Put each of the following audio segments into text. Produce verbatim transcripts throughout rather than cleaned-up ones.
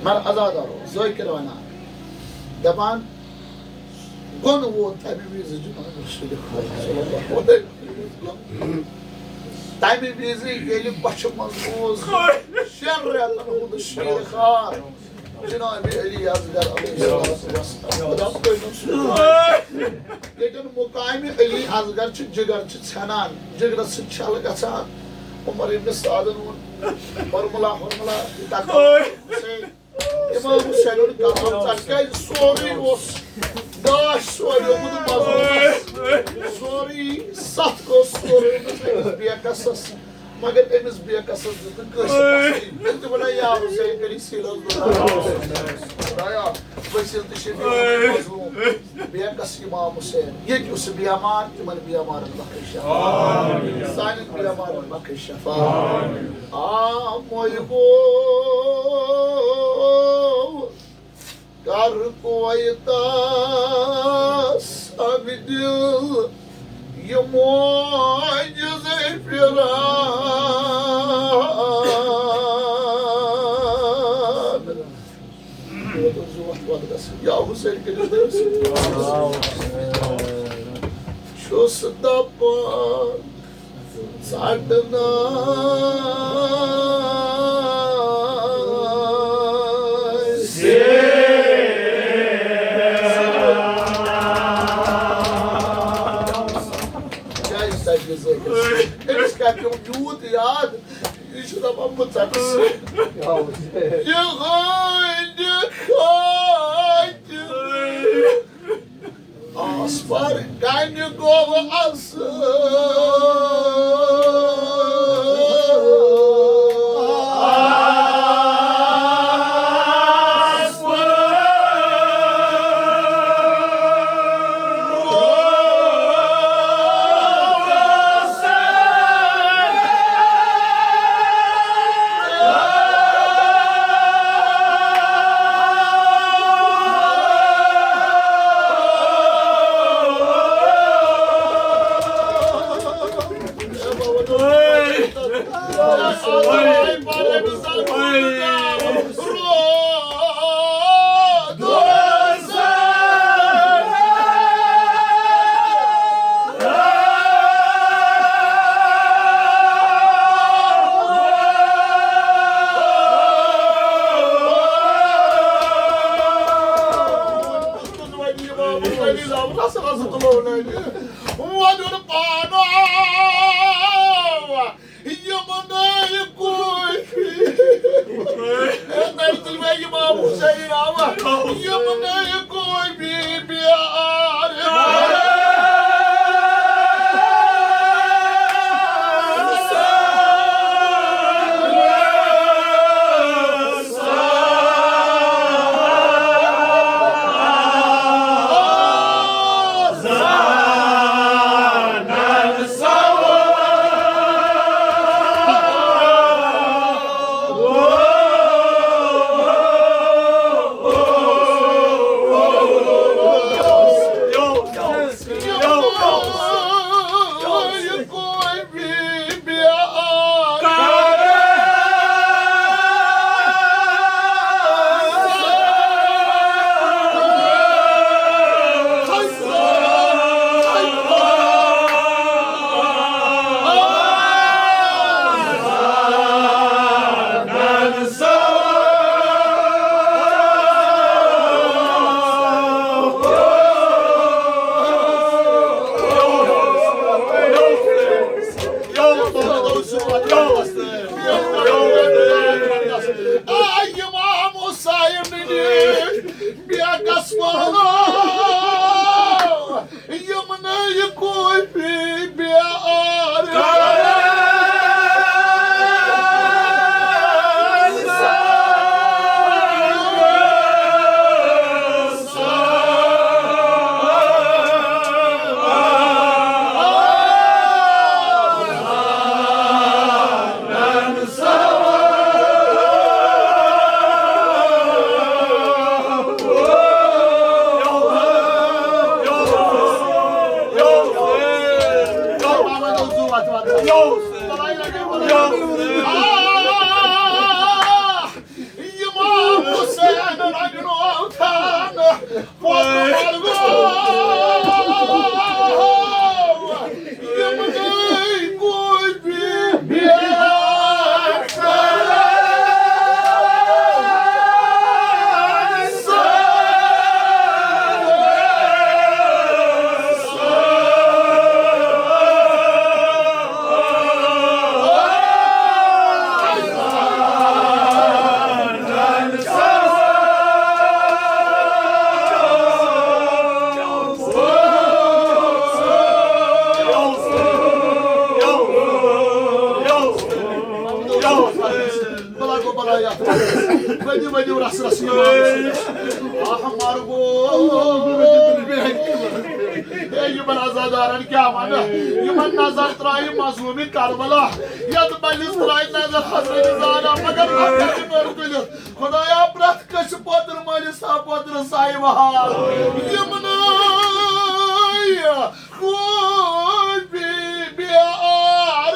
مگر عزادارو، ذٲکِر وَنان، دَپان، گۄنہٕ ووت تَمہِ وِزِ جناب رسول خدا صلی اللہ علیہ وسلم۔ تَمہِ وِزِ ییٚلہِ بۄچھِ منٛز روٗز شٮ۪ن رٮ۪تَن ہُنٛد شیٖر خار جناب علی اصغر علیہ الصلوۃ والسلام۔ خدا پٲیِن سُہ۔ ییٚتٮ۪ن مقامِ علی اصغر چھِ جگر چھِ ژھٮ۪نان، جگرَس سۭتۍ چھَل گژھان۔ عمر ابن سعدن ووٚن، "ہُرمُلا، ہُرمُلا، یہِ دَکہٕ حسین۔" امام حسینُن قدم ژٹھ، کیازِ سورُے اوس گاش سوریومُت مظلومس۔ سورُے ستھ اوس سوریومُت أمِس بیکسس، مگر أمِس بیکسس دیُت نہٕ کٲنٛسہِ تسلیم۔ تیٚلہِ تہِ وَنان، "یا حسین، کٔرِو سیٖلس دُعا۔ خدایا، ؤسیٖل تہِ چھِ میون مظلوم۔" بیکس امام حسین، ییٚتہِ اوس بیمار، تِمن بیمارن بخش شفا۔ سانٮ۪ن بیمارن بخش شفا۔ آ، مویہِ گوٚو کر کویتس اب دل، یہِ معجزے فرعون۔ یا حسین کٔرِو دٔرِو۔ چھُس دپان ژٹنہٕ سۭتۍ۔ کیٛازِ ژٹہِ ژٕ أمِس؟ أمِس کَتہِ پیوٚو یوٗت یاد؟ یہِ چھُ دَپان، بہٕ ژَٹہٕ سُہ۔ یہِ ہٲنۍ خٲطرٕ۔ آس پر کنہِ گوٚو اصٕل۔ وَنُن پانہٕ یِمَن نہٕ یہِ کوٗفی۔ اے، تٔمۍ تُلۍ مےٚ اِمام حُسین آوا۔ یِمَن نہٕ یہِ کوٗفی بیار۔ بلا گو بلا یتھ۔ ؤنِو، ؤنِو، رس رس یہِ مامہٕ سۭتۍ۔ آہ، مر گو۔ ہے، یِمن عزادارن کیٛاہ ونہٕ؟ یِمن نظر ترٛایہِ مظلوٗمِ کربلا۔ یتھ بلِس ترٛایہِ نظر حضرت زہرا، مگر اکھ چھِ نٔر تُلِتھ۔ خدایا، پرٛٮ۪تھ کٲنٛسہِ پوتُر مٲلِس آو پوتُر سایہِ بحال۔ یِمنٕے خوٗبی بیار۔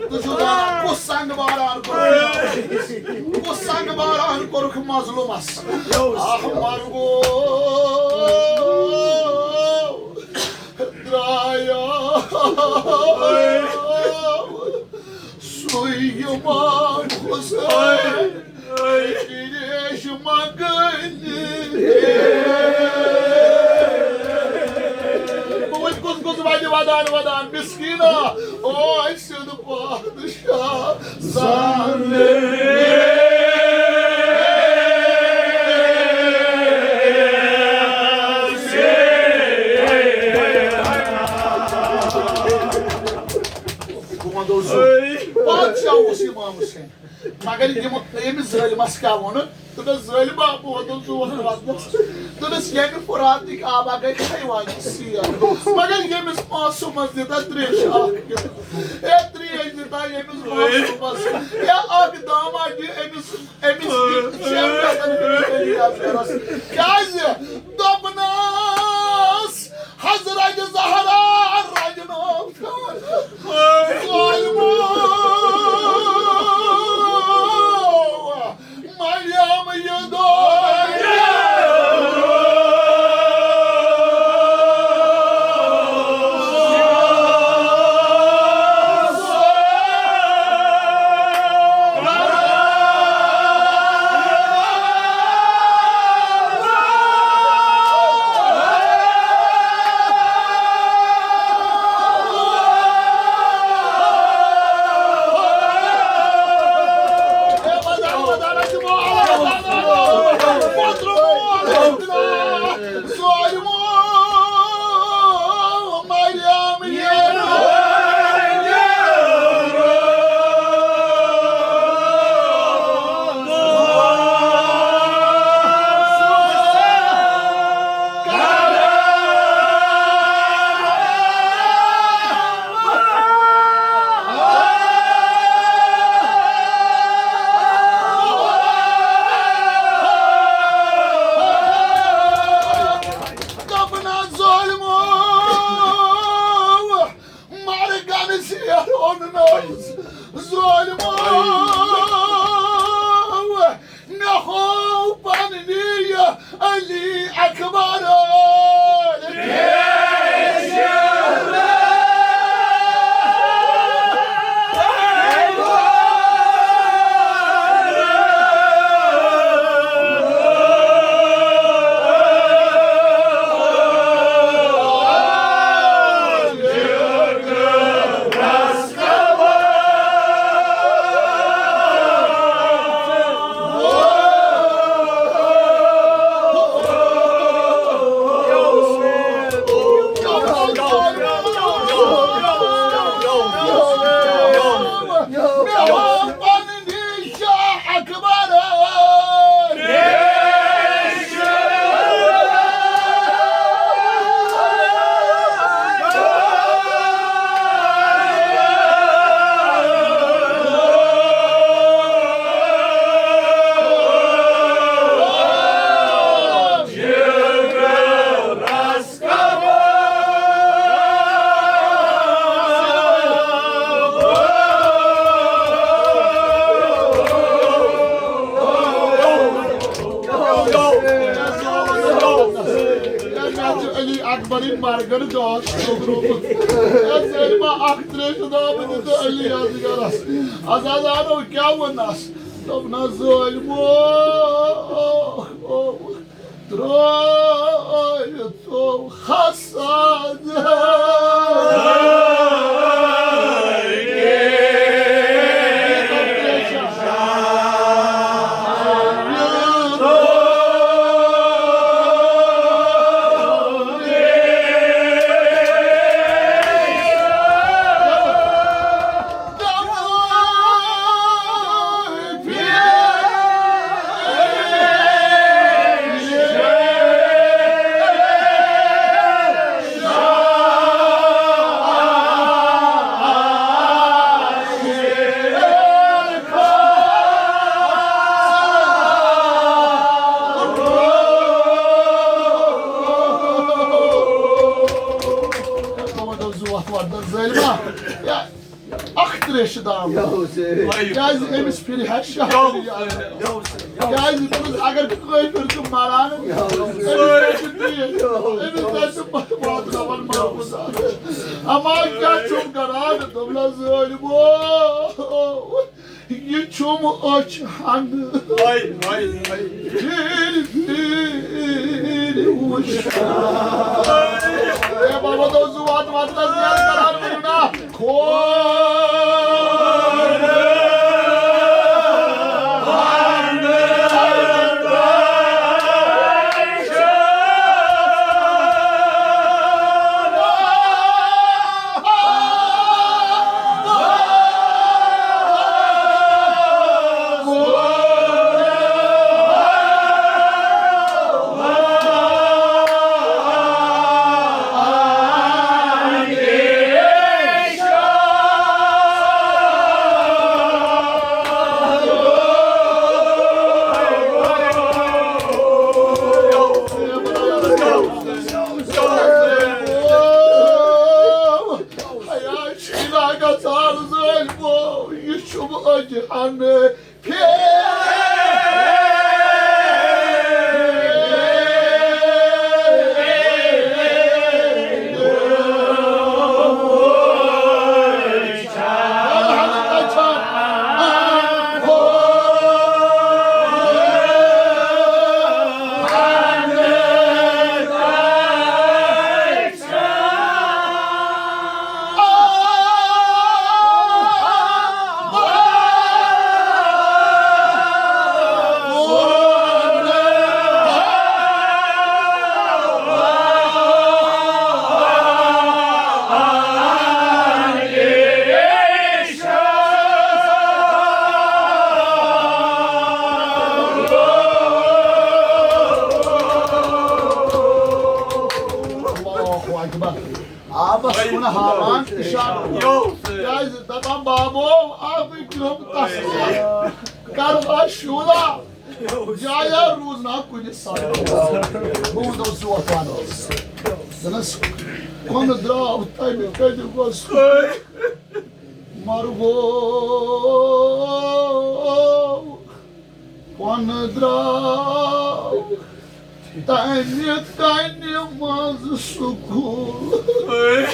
تُہۍ چھِو دَپان، کُس سنگ باران کوٚرُکھ؟ کُس سنگ باران کوٚرُکھ مظلوٗمس؟ آہ، مر گوٚو۔ درٛایاو سُے اِمام حُسین ریش منٛگنہِ۔ بہٕ وٕچھ کُس کُس وَنہِ وَدان وَدان، مِسکیٖنا، او اَسہِ سیوٚد پادشاہ۔ بہٕ وَنہٕ سُہ پادشاہ اوس اِمام حُسین، مگر یِم، أمِس ظٲلمَس کیٛاہ ووٚنُن؟ دوٚپنَس، "ظٲلما، بہٕ ووتُس زوٗٹھ وَتنَس۔" دوٚپنَس، "ییٚمہِ فراتٕکۍ آبا گٔے حیوان سیر، مگر ییٚمِس معصوٗمَس دِتہ ترٛیشہِ اَکھ قطرٕ۔ اے، ترٛیش دِتہ ییٚمِس معصوٗمَس۔ اے، اَکھ دامہ دِ أمِس، أمِس دِ شیٚن رٮ۪تَن ہٕنٛدِس علی اصغرَس۔" کیٛازِ؟ دوٚپنَس، حضرت زہرا رَجنو ظالمو، مریم یہِ دۄہ علی اکبرٕنۍ مرگن گاش توٚگرومُت۔ ہے ظٲلما، اکھ ترٛیش دامہٕ دِتہٕ علی اصغرس۔ از حظ آنو کیٛاہ ووٚننس؟ دوٚپنس، ظٲلمو، ترٛٲوِتھ ژوٚو خسان۔ ظٲلما، یا اکھ ترٛیش دام۔ یا حسین۔ کیٛازِ أمِس پھِرِ ہا شہر یا۔ یا حسین۔ کیٛازِ دوٚپُس، اگر کٲفِر چھُ مران، أمِس پٮ۪ٹھ چھُ ٹھیٖک۔ أمِس پٮ۪ٹھ چھُ واتناوان محفوظ۔ اما کیٛاہ چھُم کران؟ دوٚپنس، ظٲلمو، یہِ چھُم أچھ ہن۔ ہاے، ہاے، ہاے۔ پھِرِ، پھِرِ وٕچھان۔ اے بابا، دوٚپُس، وات، وات، وات، یاد کران، ؤنِو نا۔ کھول۔ حیا چھُے نا گژھان ظٲلمو، یہِ چھُم أجہن پھیران۔ اللہ اکبر۔ آبس کُن ہاوان اِشارٕ۔ کیٛازِ دَپان بابو، آبٕے پیوٚم تَس۔ کَرٕ بہٕ شوٗلا۔ جایا روٗز نا کُنہِ ساتہٕ۔ بہٕ وَنو زوتھ وَنو۔ زَنَس کۄنہٕ درٛاو تَمہِ کَنہِ گوٚژھ۔ مرغو پۄنہٕ درٛاو تَمہِ کَنہِ منٛز سکوٗل۔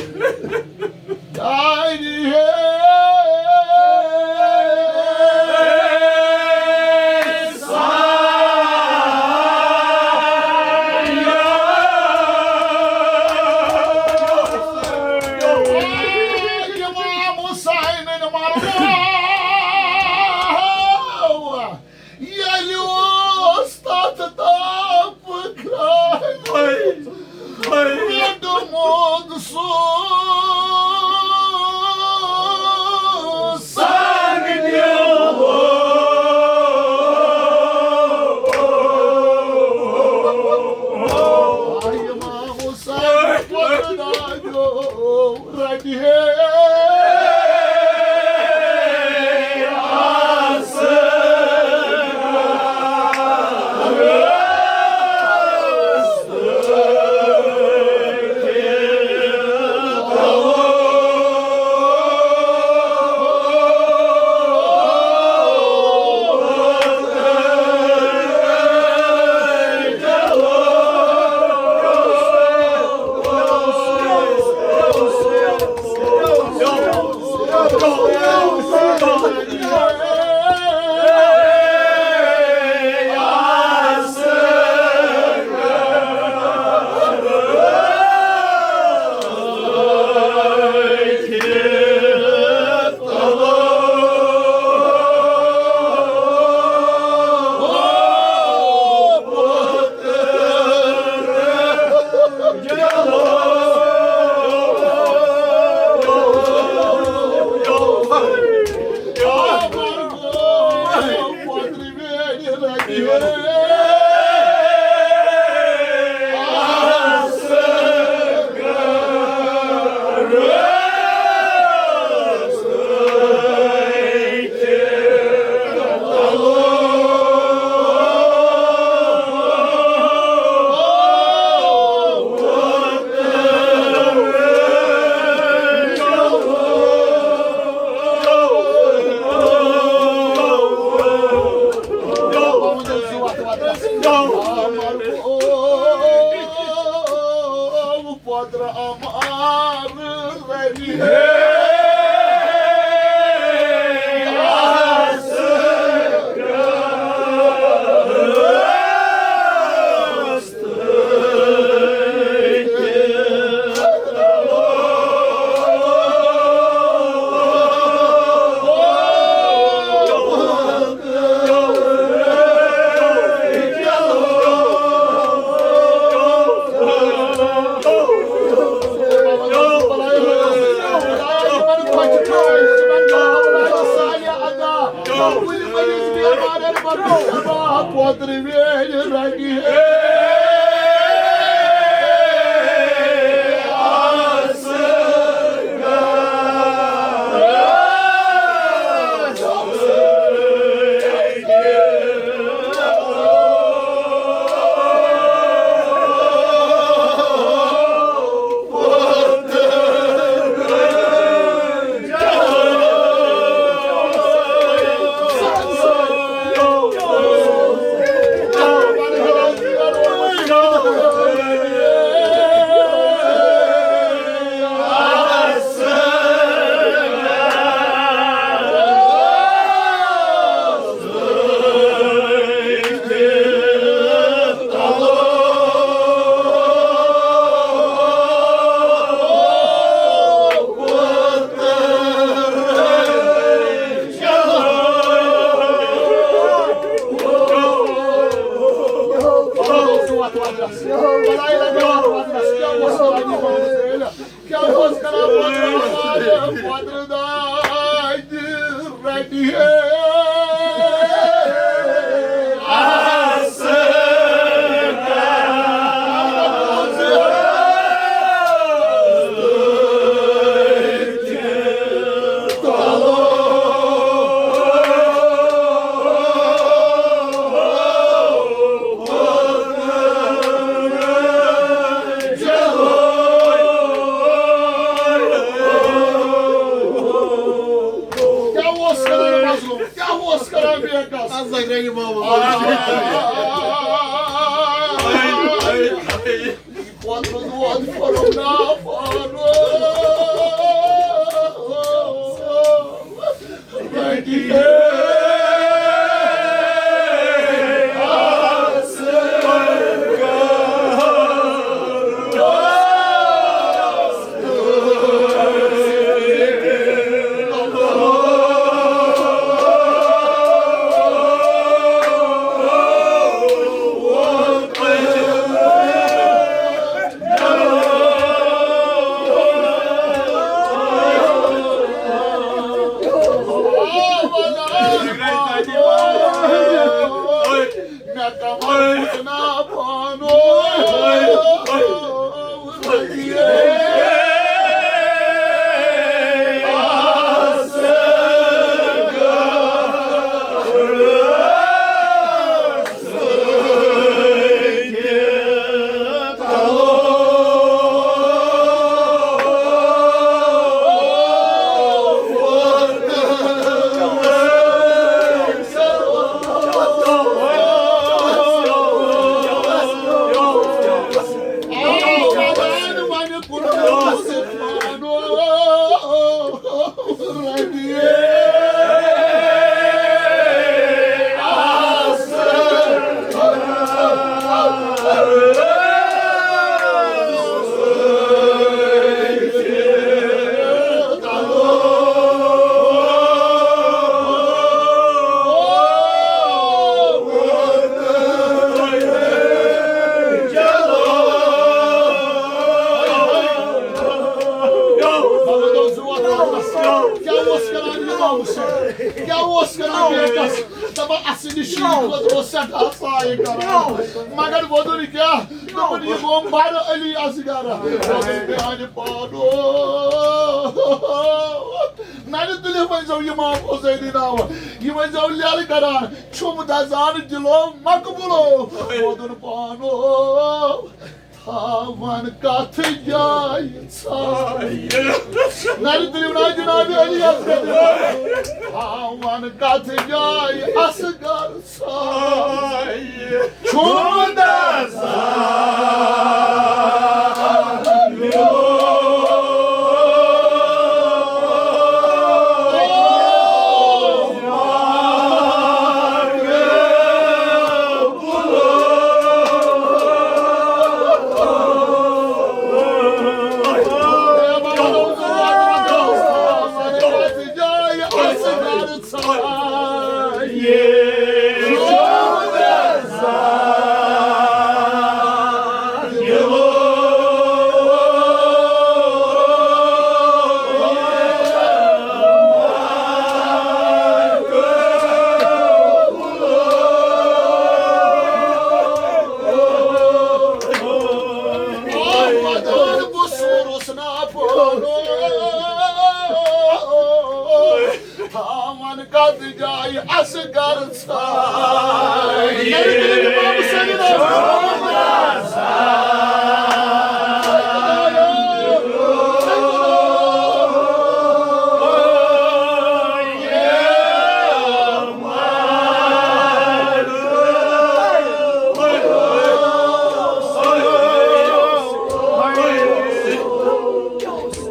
ڈایری ہے امام حسین مرغو۔ ییٚلہِ اوس تَتھ تاپہٕ کرٛاے، ہے، ہے۔ مےٚ دوٚپمُت سُہ کیٛاہ اوس کران مظلوم؟ کیٛاہ اوس کران بے کس؟ از لگہِ رنہِ ماما۔ پتہٕ روٗد وۄد پھوٚرُن ناو پانہٕ۔ شیٖنہٕ خٲطرٕ اوس سٮ۪ٹھاہ سایہِ کران۔ مگر وۄدُن کیٛاہ؟ دوٚپُن، یہِ گوٚو بَڑٕ علی اصغر۔ وۄدُن میٛانہِ پانو۔ نَرِ تُلِتھ ؤنۍزیو اِمام حُسینٕے ناوٕ۔ یہِ ؤنۍزیو لیلہٕ کران، چھُم دَزان دِلو مقبوٗلو۔ وۄدُن پانو۔ تھاوان کتھ جایہِ ژھایہِ۔ نرِ تُلِو نا جناب علی اصغر۔ تھاوان کتھ جایہِ اصغر ژھایہِ۔ چھُم دزان۔ تھاوان کتھ جایہِ اصغر ژھایہِ۔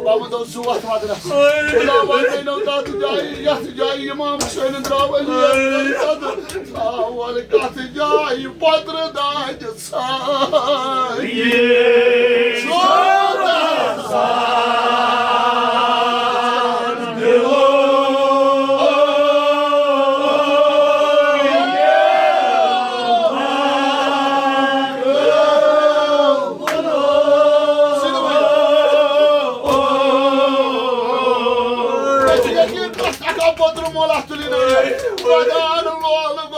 بابا دوٚپ، زُو اَتھ وَدرَس۔ خۄدا واتنٲینو تَتھ جایہِ، یَتھ جایہِ اِمام حُسین درٛاو علی اَتھ۔ تھاوَن کَتھ جایہِ پۄترٕ دانہِ ژھایہِ۔ پوتُر مولہ تُلِن۔ ودان لولہٕ